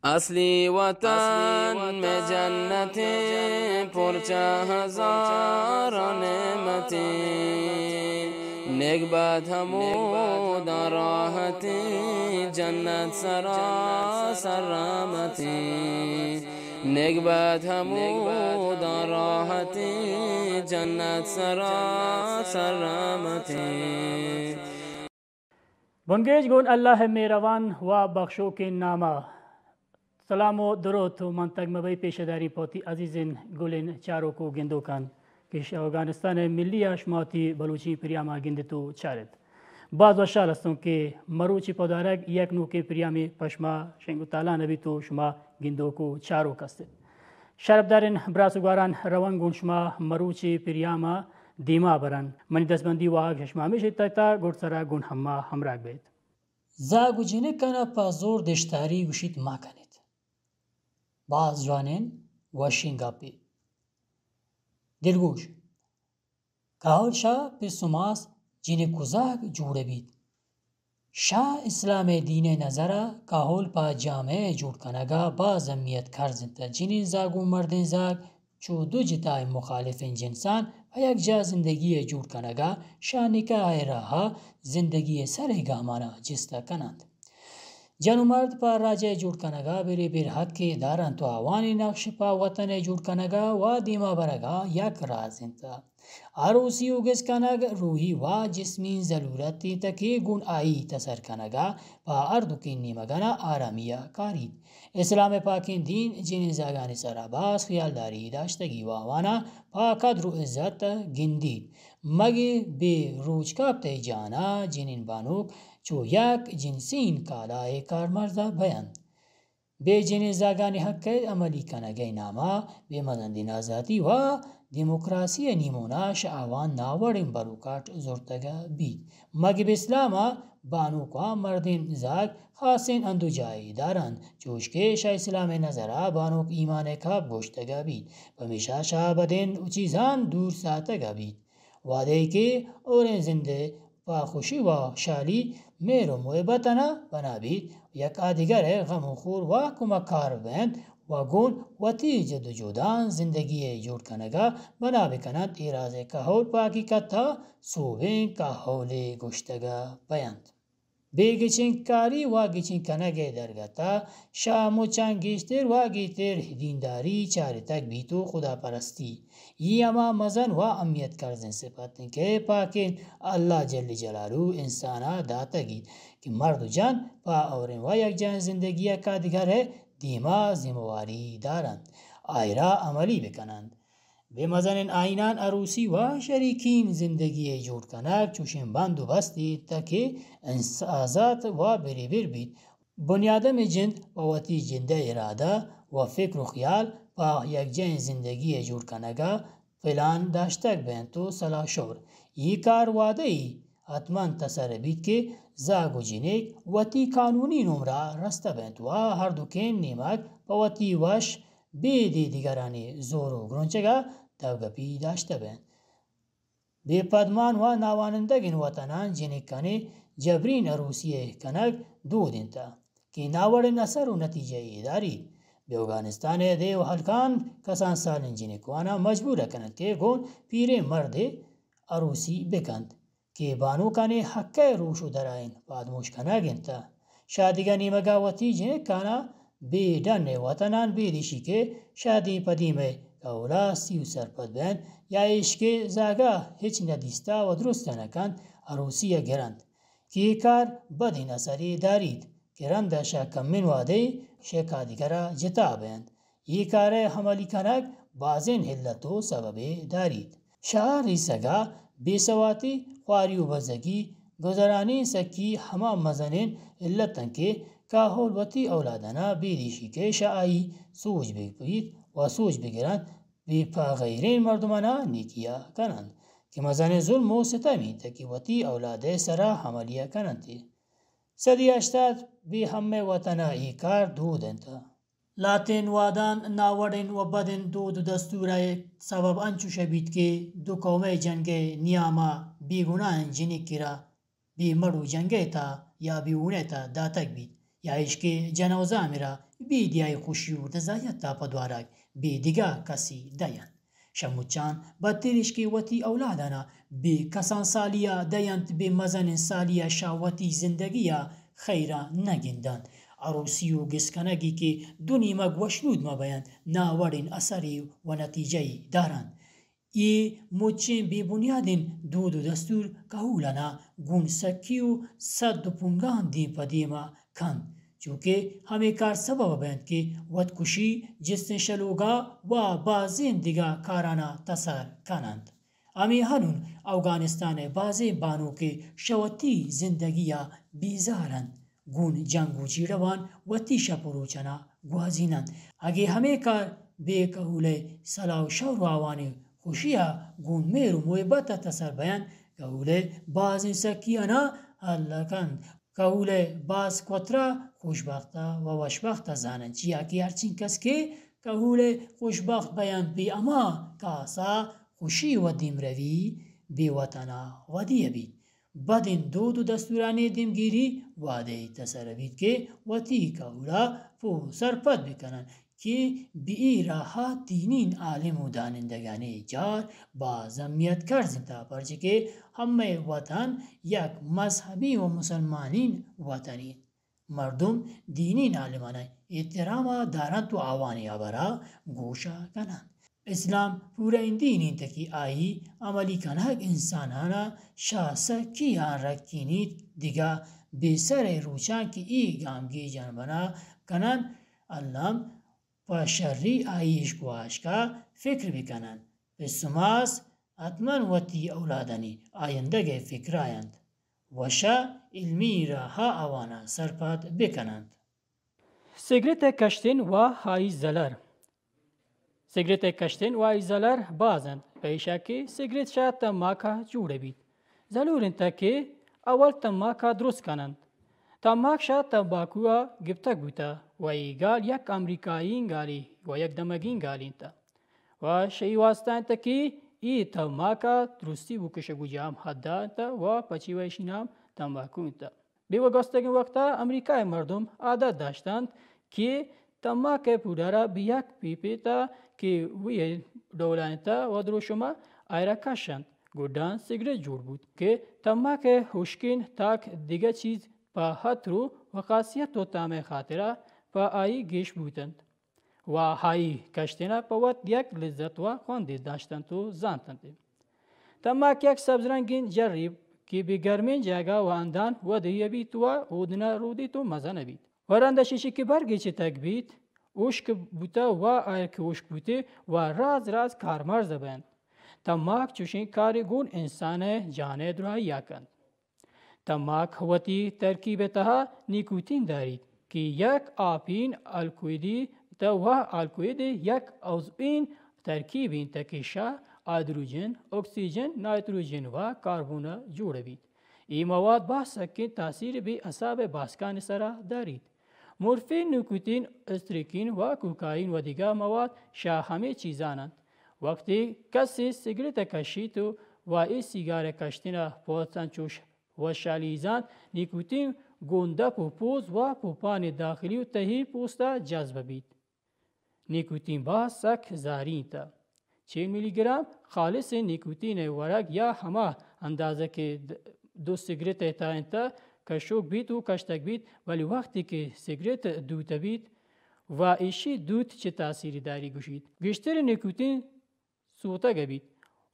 اصلی وطن میں جنتیں، پرچہ ہزار نعمتیں، نگبت ہموداں راحتیں، جنت سراسر رحمتیں، نگبت ہموداں راحتیں، جنت سراسر رحمتیں۔ بنگیج گون اللہ مہروان و بخشوکیں ناما۔ سلام و دروت و منتگ مبئی پیشداری پوتی عزیزین گلین چاروکو گندوکان کہ ش-، اوگانستان ملی آ شماتی بلوچی پریاما گندتو چارت۔ باز وشحال استوں کہ مروچی پودارگ یک نوکیں پریامی پشما شنگ و تالان بیتو شما گندوکو چاروک استت۔ شرپدارین براس و گواران، روان گون شما مروچی پریاما دیما برن۔ منی دستبندی واہگ شما ہمیش تک تا گڈ سرا گون ہما ہمراہ بیت۔ زاگ و جنکانا پہ زور دشتاری گوشیت مکنیت۔ باز جوانین وشین گپے۔ دلگوش۔ کہول شہ پس و ماس جنک و زاگ جوڑ بیت۔ شہ اسلام دین نظرا کہول پہ جامعہ جوڑ کنگا باز اہمیت کرز انت۔ جنین زاگ و مردین زاگ چو دو جتائیں مخالفیں جنسان پہ یکجاہ زندگی ء جوڑ کنگ ء شہ نکاح ء راہ ء زندگی ء سرے گامانا جست ء کن انت۔ جن و مرد پہ راج ء جوڑ کنگ ء برے بر حقے دار انت و آوانی نقش پہ وطن ء جوڑ کنگ ء و دیما برگ ء یک راز انت۔ عروسی و گس کنگ روحی و جسمی ضلورت انت کہ گون آئی تسر کنگ ء پہ ہر دوکیں نیمگانا آرامی ء کاریت۔ اسلام پاکیں دین جنین زاگانی سرا باز خیالداری داشتگی و آوانا پہ قدر و عزت گندیت۔ مگے بے روچ کپتئے جانا جنین بانوک چو یک جنسین کالائے کارمرزا بینت۔ بے جنین زاگانی حقئے عملی کنگئے ناما بے مزندین آزاتی و دیموکراسیئے نیمونا شہ آوان ناوڑین بروکاٹ زرتگ بیت۔ مگے بے اسلاما بانوک و مردین زاگ خاصیں ہند و جاہے دارنت، چوش کہ شہ اسلام نظرا بانوک ایمان کاپ گوشتگ بیت، پمیشا شہ بدین چیزان دور ساتگ بیت۔ وہدے کہ ہوریں زندے پہ خوشی و شالی مہر و محبت انا بنا بیت، یک آدگرئے غم و خور و کمکار بینت و گون وتی جد و جہدان زندگیئے جوڑ کنگا بنا بکننت، اے رازئے کہول پہ حقیقتا سوبین کہولے گوشتگ بینت۔ بے گچین کاری و گچین کنگ ء درگت ء شہ مچاں گیشتر و گیشتر دینداری چارتگ بیت و خدا پرستی ای ہما مزن و اہمیت کرزیں صفت انت کہ پاکیں اللہ جل جلالہ انسان ء داتگیت کہ مرد و جن پہ ہوریں و یکجاہیں زندگی ء کدگر ء دیما ذمہ واری دارنت، آئرا عملی بکننت۔ بہ مزنیں آئینان عروسی و شریکین زندگی ء جوڑ کنگ چوشیں بند و بستے انت کہ انس-، آزات و بریبر بیت۔ بنیادم جند پہ وتی جند ء ارادہ و فکر و خیال پہ یکجاہیں زندگی ء جوڑ کنگ ء پلان داشتگ بنت و سلاہ شور۔ اے کار وہدے حتماً تسر بیت کہ زاگ و جنک وتی قانونی نمرہ رستہ بنت و ہر دوکیں نیمگ پہ وتی وش بید دگرانی زور و گرنچگا دپگپی داشتہ بنت۔ بے پدمان و ناوانندگیں وطنان جنکانی جبرین عروسی کنگ دود انت کہ ناوڑیں اثر و نتیجہ یے داریت۔ بہ اوگانستان دے و ہلکان کسان سالیں جنکوانا مجبور کننت کہ گون پیریں مردے عروسی بکنت۔ کہ بانوکانی حق ء روش و درائین پادموش کنگ انت۔ شہ دگہ نیمگا وتی جنکانا بے ڈن ء وطنان بے دیشی کہ شہ دیم پہ دیم ء کہولا سی و سرپد بنت یا ایش کہ زاگا ہچ ندیستا و درست نکنت، عروسی ء گرنت کہ اے کار بدین اثرے داریت کہ رندا شہ کمین وہدے شہ کادگرا جتا بنت۔ اے کارئے عملی کنگ بازین علت و سببے داریت۔ شہ ریسگا بے سواتی، خواری و بزگی، گزرانی سکی ہما مزنین علت انت کہ کاہول وتی اولادانا بے دیشی کہ شہ آئی سوج بہ بیت و سوج بگرنت، بے پہ غیرین مردمانا نیکیا کننت کہ مزنین ظلم و ستم انت کہ وتی اولادئے سرا عملیا کننت۔ صدی ہشتاد بے ہمے وطنا اے کار دود انت۔ لہتیں وہدان ناوڑیں و بدیں دود و دستورئے سبب انچوش بیت کہ دو قومئے جنگئے نیاما بے گناہیں جنکے را بے مڑ و جنگئے تہا یا بے ہونئے تہا داتگ بیت یا ایش کہ جن و زامرا بے دیائی خوشی و رضایت ء پہ دوارگ بے دگہ کسی دئینت۔ شہ مچان بدترش کہ وتی اولادانا بے کسان سالیا دئینت، بے مزنین سالیا شہ وتی زندگیا خیرا نگندنت۔ عروسی و گس کنگی کہ دو نیمگ وشنود مبینت، ناوڑین اثری و نتیجہی دارنت۔ اے مچیں بے بنیادیں دود و دستور کہول انا گون سکی و سد و پنگان دیم پہ دیما کنت، چوکہ ہمے کار سبب بنت کہ وت کشی، جستیں شلوگا و بازیں دگہ کارانا تسر کننت۔ ہمے ہنون اوگانستان بازیں بانوکے شہ وتی زندگیا بیزار انت۔ گون جنگ و جیڑوان وتی شپ و روچانا گوازیننت۔ اگہ ہمے کار بے کہولئے سلاہ و شور و آوانی خوشیا گون مہر و محبتا تسر بینت، کہولئے بازیں سکیانا حل کنت۔ کہولئے باز کوترا خوشبختا و وشبختا زاننت، چیا کہ ہرچین کس کہ کہولئے خوشبخت بینت، بے ہما کاسا خوشی و دیمروی بے وطنا ودی بیت۔ بدیں دود و دستورانی دیمگیری وہدے تسر بیت کہ وتی کہولا پہ سرپد بکنن کہ بہ اے راہا دینین عالم و دانندگانی جار باز اہمیت کرز انت، پرچہ کہ ہمے وطن یک مذہبی و مسلمانین وطنی انت۔ مردم دینین عالمانئے احتراما دارنت و آوانی ہبرا گوشا کننت۔ اسلام پورئیں دین انت کہ آئی عملی کنگ انسانانا شہ سکیاں رکینیت، دگہ بے سرئے روچاں کہ اے گامگیجاں منا کننت، الم پہ شری آئی اشکواشکا فکر بکننت، پس و ماس حتماً وتی اولادانی آیندگئے فکرا انت و شہ علمی راہا آوانا سرپد بکننت۔ سگریٹ ء کشتن و آئی زلر۔ سگریٹ ء کشتن و آئی زلر باز انت، پہ ایشا کہ سگریٹ شہ تماک ء جوڑ بیت۔ زلور انت کہ اول تماک ء درست کننت۔ تماک شہ تمباکو ء گپتگ بوتہ و اے گال یک امریکائیں گالے و یک دمگیں گالے انت و شہ اے واسطہ انت کہ اے تماک ء درستی بکشگ و جام حد ء انت و پچی و ایشی نام تمباکو انت۔ بے و گوستگیں وقتا امریکہ ء مردم عادت داشتنت کہ تماک ء پوڈر ء بہ یک پیپے تا کہ وی ڈولا انت و دروشم ء آئرا کشنت، گڈان سگریٹ جوڑ بوت کہ تماک ء ہشکین تاک دگہ چیز پہ عطر و خاصیت و تام ء خاطرا پہ آئی گیش بوتنت۔ و آئی کشتن ء پہ وت یک لذت و خواندے داشتنت و زانتنت۔ تماک یک سبز رنگیں جرے کہ بہ گرمیں جاگہ و ہندان ودی بیت و اودنا رودیت و مزن بیت۔ و رند اشی کہ برگے چتگ بیت، ہشک بوتہ و آئر کہ ہشک بوتے و راز راز کارمرز بنت۔ تماک چوشیں کارے گون انسان ء جان ء دراہیا کنت۔ تماک وتی ترکیب ء تہا نیکوتین داریت کہ یک آپین الکوئیدی تہ و الکوئیدے یک عضوین ترکیب انت کہ شہ ہائیدروجن، اکسیجن، نائٹروجن و کاربون ء جوڑ بیت۔ اے مواد باز سکیں تاثیر بے حساب ء باسکان سرا داریت۔ مورفین، نیکوتین، استریکین و کوکائین و دگہ مواد شہ ہمے چیزان انت۔ وقتی کسے سگریٹ ء کشیت و، و اے سیگار ء کشتن ء پوت انچوش وشحالی زانت، نیکوتین گوں دپ و پوز و پوپانی داخلی و تہی پوستا جذب بیت۔ نیکوتین باز سک زہری انت۔ چل ملی گرام خالص نیکوتین ء ورگ یا ہما اندازہ کہ د-، دو سگریٹ ء تہا انت، کشوک بیت و کشتگ بیت، ولی وقتی کہ سگریٹ دوتہ بیت و ایشی دوت چہ تاثیری داری گوشیت۔ گیشتر نیکوتین سوتگ بیت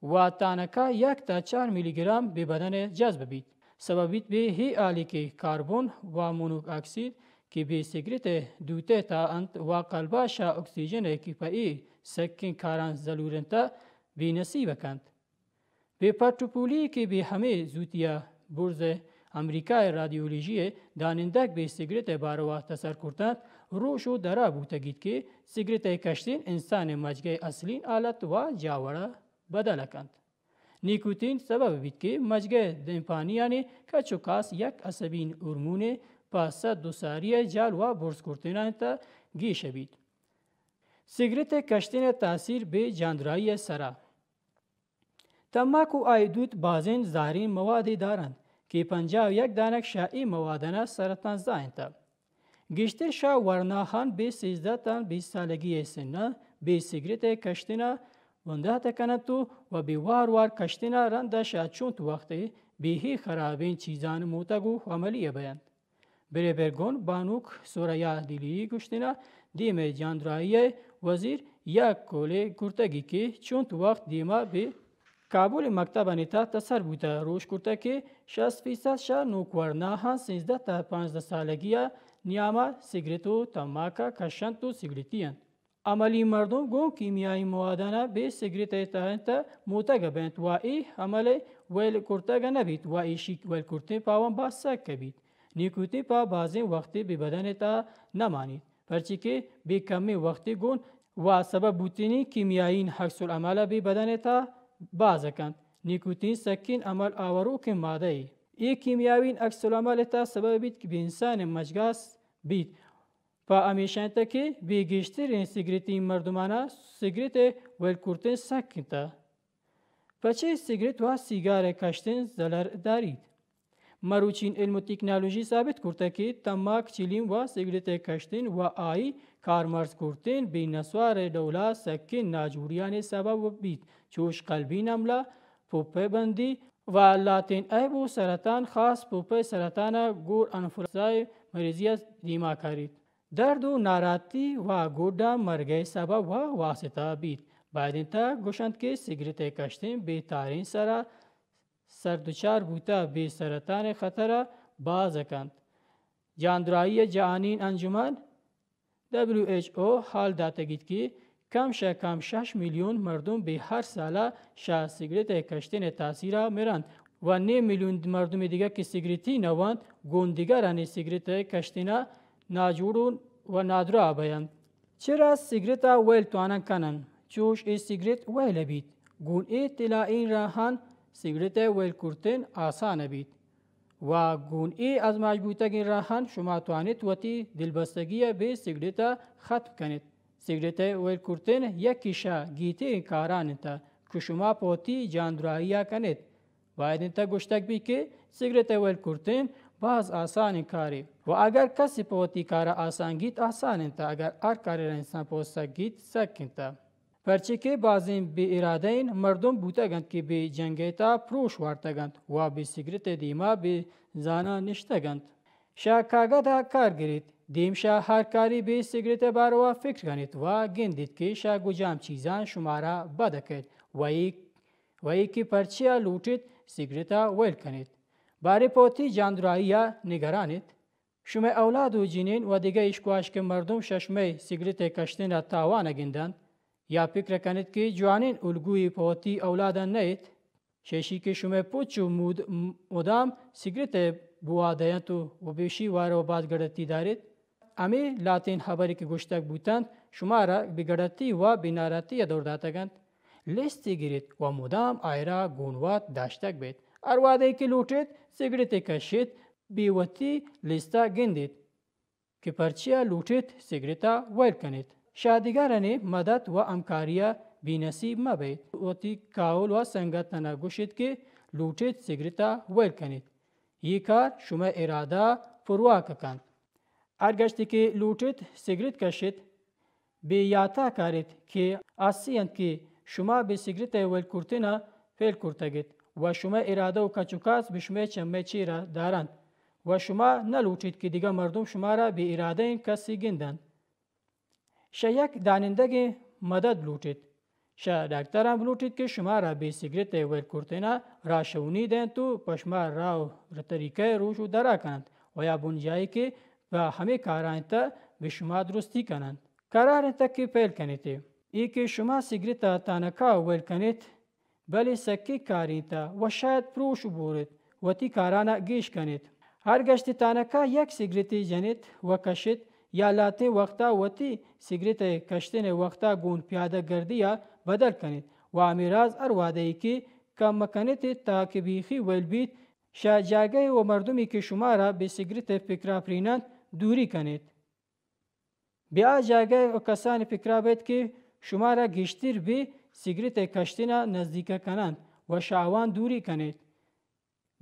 و تانکا یک تا چار ملی گرام بہ بدن جذب بیت۔ سبب بیت بہ ہی حالی کہ کاربن و مونوک آکسید کہ بہ سگریٹ دوتہ تا انت و قلبا شہ اکسیجن کہ پہ اے سکیں کاران زلور انت بے نصیب کنت۔ بہ پٹ و پولی کہ بہ ہمے زوتیا برز امریکہ ء رادیولوژی ء دانندگ بہ سگریٹ ء باروا تسر کرتنت، روش و درا بوتگیت کہ سگریٹ ء کشتین انسان ء مجگہ ء اصلین حالت و جاوڑا بدل کنت۔ نیکوتین سبب بیت کہ مجگہ ء دمپانیانی کچ و کاس یک عصبین ہورمونے پہ سد و ساری ء جال و برز کرتینان تہ گیش بیت۔ سگریٹ ء کشتین ء تاثیر بہ جاندرائی ء سرا۔ تماک و آئی دوت بازیں زہریں موادے دارنت کہ پنجاہ و یک دانگ شہ اے موادانا سرطان زاینت۔ گیشتر شہ ورناہان بے سیزدہ تاں بیست سالگی ءِ سن ءَ بے سگریٹ ءِ کشتن ءَ بندات کننت و، و بے وار وار کشتن ءَ رند ءَ شہ چنت وقت ءَ بے ہی خرابیں چیزان موتگ و عملی ءَ بینت۔ برے برگون بانوک سوریا دلی گوشتن ءَ دیم ءَ جاندرائی ءِ وزیر یک کولے کرتگی کہ چنت وقت دیما بے کابل ءِ مکتبانی تہ ءَ تہ سر بوتہ، روش کرتہ کہ شست فیصد شہ نوک ورناہاں سیزدہ تا پانزدہ سالگی ءِ نیام ءَ سگریٹ و تماک ءَ کشنت و سگریٹی انت۔ عملی مردم گوں کیمیائی موادان ءَ بے سگریٹ ءِ تہ ءَ موتگ بنت و اے عمل ءَ ویل کرتگ نہ بیت و ایشی ویل کرتیں پاوان باز سک بیت۔ نیکوتین پہ بازیں وقتے بے بدن ءِ تہ ءَ نہ مانیت، پرچے کہ بے کمیں وقتے گون و سبب بوتنی کیمیائین عکس العمل ءَ بے بدن ءِ تہ ءَ باز کنت۔ نیکوتین سکین عمل آوروکیں مادہ اے۔ اے کیمیائین عکس العمل ءِ تہ ءَ سبب بیت کہ بے انسان ءِ مجگاس بیت۔ پہ ہمیشہ انت کہ بے گیشتریں سگریٹی مردمان ءَ سگریٹ ءِ ویل کرتن سک انت۔ پچے سگریٹ و سیگار ءِ کشتن زلر داریت۔ مروچین علم و تکنالوژی ثابت کرتہ کہ تماک چلیم و سگریٹ ءِ کشتن و آئی کارمرز کرتن بے نسوار ءِ ڈولا سکین ناجوڑیانی سبب بیت، چوش قلبی نملہ، پوپ ءِ بندی و لاتین عیب و سرطان، خاص پوپ ءِ سرطان ءَ گور انفلوئنزا ءِ مریضی ءَ دیما کاریت۔ درد و ناراحتی و گڈا مرگ ءِ سبب و واسطہ بیت۔ باید انت گوشنت کہ سگریٹ ءِ کشتن بے تاریں سرا سردچار بوتہ بے سرطان ءِ خطر ءَ باز کنت۔ جاندرائی ءِ جہانین انجمن، ڈبلیو ایچ او، حال داتگیت کہ کم شہ کم شش میلیون مردم بے ہر سال ءَ شہ سگریٹ ءِ کشتن ءِ تاثیر ءَ مرنت و نیم میلیون مردم دگہ کہ سگریٹی نہ ونت، گون دگرانی سگریٹ ءِ کشتن ءَ ناجوڑ و نادراہ بینت۔ چرا سگریٹ ءَ ویل توانن کنن؟ چوش اے سگریٹ ویل بیت، گون اے تلائین راہان سگریٹ ءِ ویل کرتن آسان بیت۔ و گون اے آزمائش بوتگیں راہان شما توانیت وتی دلبستگی ءَ بے سگریٹ ءَ ختم کنیت۔ سگریٹ ءِ ویل کرتن یکے شہ گیتریں کاران انت کہ شما پہ وتی جاندراہی ءَ کنیت۔ باید انت گوشتگ بیت کہ سگریٹ ءِ ویل کرتن باز آسانیں کارے و اگر کسے پہ وتی کار ءَ آسان گیت، آسان انت، اگر ہر کارے را انسان پہ وت سک گیت، سک انت۔ پرچے کہ بازیں بے ارادہ ایں مردم بوتگ انت کہ بے جنگ ءِ تہ ءَ پروش وارتگ انت و بے سگریٹ ءِ دیما بے زاناں نشتگ انت۔ شہ کاگد ءَ کار گریت، دیم شہ ہر کارے بے سگریٹ ءِ باروا فکر کنیت و گندیت کہ شہ کجام چیزاں شمارا بد کئیت و اے و اے کہ پرچیا لوٹیت سگریٹ ءَ ویل کنیت۔ باریں پہ وتی جاندراہی ءَ نگران ایت۔ شمئے اولاد و جنین و دگہ اشکواشکیں مردم شہ شمئے سگریٹ ءِ کشتن ءَ تاوان ءَ گندنت یا پکر کنیت کہ جوانیں الگویے پہ وتی اولاداں نئیت؟ شہ ایشی کہ شمئے پچ و مود-، مدام سگریٹ ءِ بوا دئینت و، و بہ ایشی وار و باز گڑتی داریت۔ ہمے لہتیں ہبرے کہ گوشتگ بوتنت، شمارا بے گڑتی و بے ناراحتی ءَ دور داتگ انت۔ لستے گریت و مدام آئرا گون وت داشتگ بیت۔ ہر وہدے کہ لوٹیت، سگریٹے کشیت، بہ وتی لستا گندیت کہ پرچیا لوٹیت سگریٹا ویل کنیت۔ شہ دگرانی مدد و ہمکاریا بے نصیب مبیت۔ وتی کہول و سنگتانا گوشیت کہ لوٹیت سگریٹا ویل کنیت۔ اے کار شمئے ارادہ پرواک کنت۔ ہر گشتے کہ لوٹیت سگریٹ کشیت، بہ یاتا کاریت کہ ہستی انت کہ شما بہ سگریٹئے ویل کرتنا فیل کرتگیت و شمئے ارادہ و کچ و کاس بہ شمئے چمئے چیرا دارنت و شما نہ لوٹیت کہ دگہ مردم شمارا بہ ارادہئیں کسے گندنت۔ شہ یک دانندگے مدد لوٹیت۔ شہ ڈاکتران بلوٹیت کہ شمارا بہ سگریٹئے ویل کرتنا راہشونی دئینت و پہ شما راہ و طریقہئے روش و درا کننت و یا بنجاہی کہ پہ ہمے کارا انت بہ شما درستی کننت۔ قرار انت کہ فیل کنیت۔ اے کہ شما سگریٹا تانکا ویل کنیت، بلے سکیں کارے انت و شاید پروش بوریت، وتی کارانا گیش کنیت۔ ہر گشتے تانکا یک سگریٹے جنیت و کشیت یا لہتیں وقتا وتی سگریٹئے کشتنئے وقتا گون پیادہ گردیا بدل کنیت و ہمے راز ہر وہدئے کہ کم کنیت تاکہ بیخی ویل بیت، شہ جاگہے و مردمے کہ شمارا بہ سگریٹئے فکرا پریننت دوری کنیت۔ بہ آ جاگہ و کسانی فکرا بئیت کہ شمارا گیشتر بہ سگریٹئے کشتنا نزدیک کننت و شہ آوان دوری کنیت۔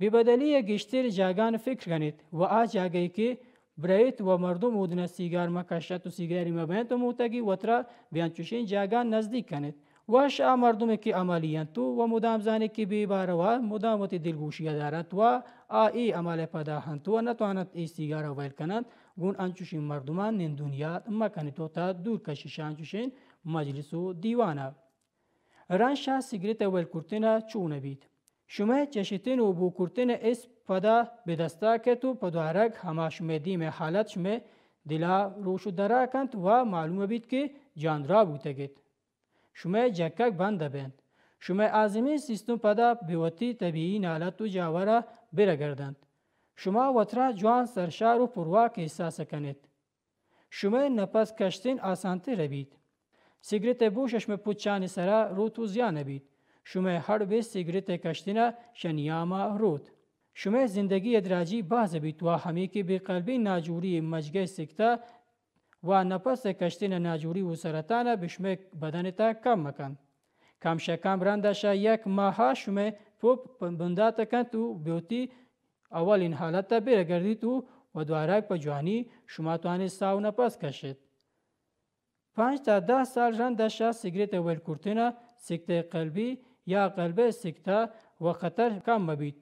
بہ بدلیئے گیشتر جاگہان فکر کنیت و آ جاگہے کہ برئیت و مردم اودنا سیگار مکشت و سیگاری مبینت و موتگی وترا بہ انچوشیں جاگہاں نزدیک کنیت۔ وش آ مردمے کہ عملی انت و مدام زانیت کہ بے باروا مدام وتی دلگوشیا دارنت و آ اے عملئے پدا انت و نتواننت اے سیگارا ویل کننت، گون انچوشیں مردمان نندونیات مکنیت و تا دور کشیت شہ انچوشیں مجلس و دیوانا۔ رند شہ سگریتئے ویل کرتنا چون بیت؟ شمئے چشتن و بو کرتنئے اسپ پدا بہ دستا کئیت و پہ دوارگ ہما شمئے دیمئے حالت شمئے دلا روش و درا کنت و معلوم بیت کہ جاندرا بوتگیت۔ شمئے جکگ بند بنت۔ شمئے ہاضمیں سیستم پدا بہ وتی طبیعی حالت و جاورا برگردنت۔ شما وترا جوان سرشار و پرواک احساس کنیت۔ شمئے نپس کشتن آسانتر بیت۔ سگریتئے بو شہ شمئے پچانی سرا روت و زیان بیت۔ شمئے ہڑ بہ سگریتئے کشتنا شہ نیاما روت۔ شمئے زندگیئے دراجی باز بیت و ہمے کہ بے قلبیں ناجوڑی مجگئے سکتہ و نپسئے کشتنئے ناجوڑی و سرطانا بہ شمئے بدن تہا کم مکنت۔ کم شہ کم رندا شہ یک ماہا شمئے پوپ بندات کنت و بہ وتی اولین حالتا برگردیت و، و دوارگ پہ جوانی شما توانیت ساہ و نپس کشیت۔ پنچ تا دہ سال رندا شہ سگریتئے ویل کرتنا سکتۂ قلبی یا قلبئے سکتہ و خطر کم مبیت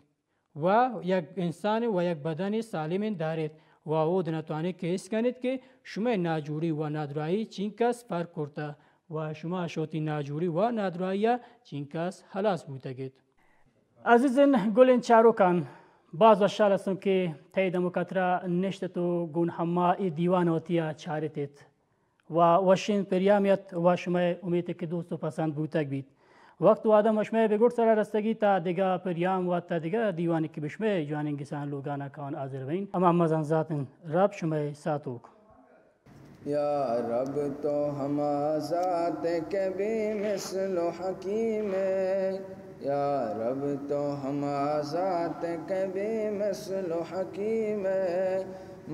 و یک انسان و یک بدن سالم داریت و اود نتوانیت کہ حس کنیت کہ شمئے ناجوڑی و نادراہی چینکس فرق کرتہ و شما شہ وتی ناجوڑی و نادراہیا چینکس ہلاس بوتگیت۔ عزیزین گلین چاروکان، باز وشحال ہستوں کہ تئی دمکا ترا نشتت و گون ہما اے دیوان وتیا چارتیت و وشین پریامی ات و شمئے امیت کہ دوست و پسند بوتگ بیت۔ وقت و آدم و شمئے بگڑ سرا رستگی تا دگہ پریام و تا دگہ دیوانی کہ بہ شمئے جوانین گسان لوگانا کاون حاضر بئین۔ ہما مزن ذاتین رب شمئے ساتوک۔ یا رب تو ہما ذات ئے کہ بے مثل و حکیم ئے، یا رب تو ہما ذات ئے کہ بے مثل و حکیم ئے،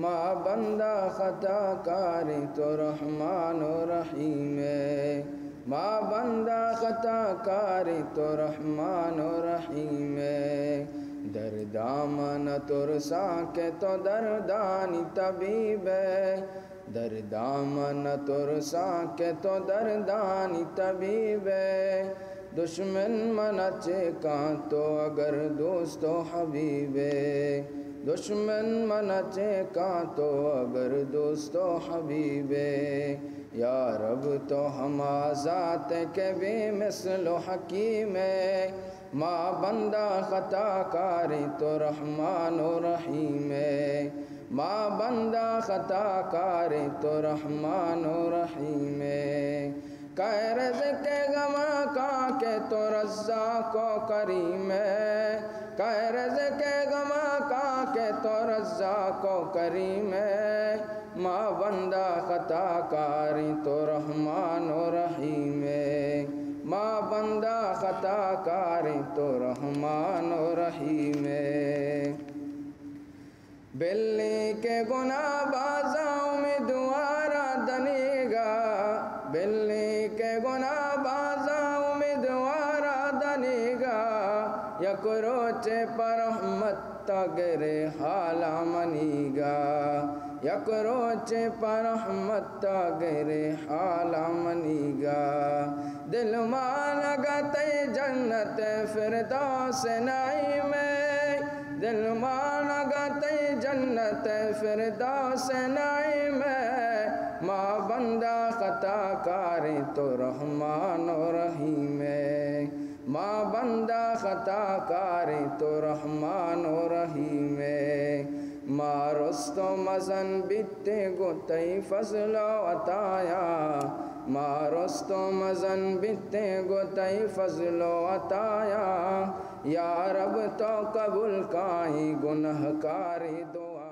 ما بندہ خطا کاریں تو رحمان و رحیم ئے، ما بندہ خطا کاریں تو رحمان و رحیم ئے، درداں ما نہ ترساں کہ تو دردانی طبیب ئے، درداں ما نہ ترساں کہ تو دردانی طبیب ئے، دشمن منا چے کاں تو اگر دوست و حبیب ئے، دشمن منا چے کاں تو اگر دوست و حبیب ئے، یا رب تو ہما ذات ئے کہ بے مثل و حکیم ئے، ما بندہ خطا کاریں تو رحمان و رحیم ئے، ما بندہ خطا کاریں تو رحمان و رحیم ئے۔ کئے رزق غماں کاں کہ تو رزاق و کریم ئے، کئے رزق غماں کاں کہ تو رزاق و کریم ئے۔ ما بندہ خطا کاریں تو رحمان و رحیم ئے، ما بندہ خطا کاریں تو رحمان و رحیم ئے۔ بلے کہ گناہ بازاں امیدوارا دنیگا، بلے کہ گناہ بازاں امیدوارا دنیگا، یک روچے پہ رحمت تا گرے حالا منیگا، یک روچے پہ رحمت تا گرے حالا منیگا۔ دل مانگا تئی جنت فردوس نعیم ئے، دل مانگا تئی جنت فردوس نعیم ئے، ما بندہ خطا کاریں تو رحمان و رحیم ئے۔ ما بندہ خطا کاریں تو رحمان و رحیم ئے۔ ما رست و مزن بیتیں گوں تئی فضل و عطایا، ما رست و مزن بیتیں گوں تئی فضل و عطایا۔ یا رب تو قبول کائیں گنہکاری دعا۔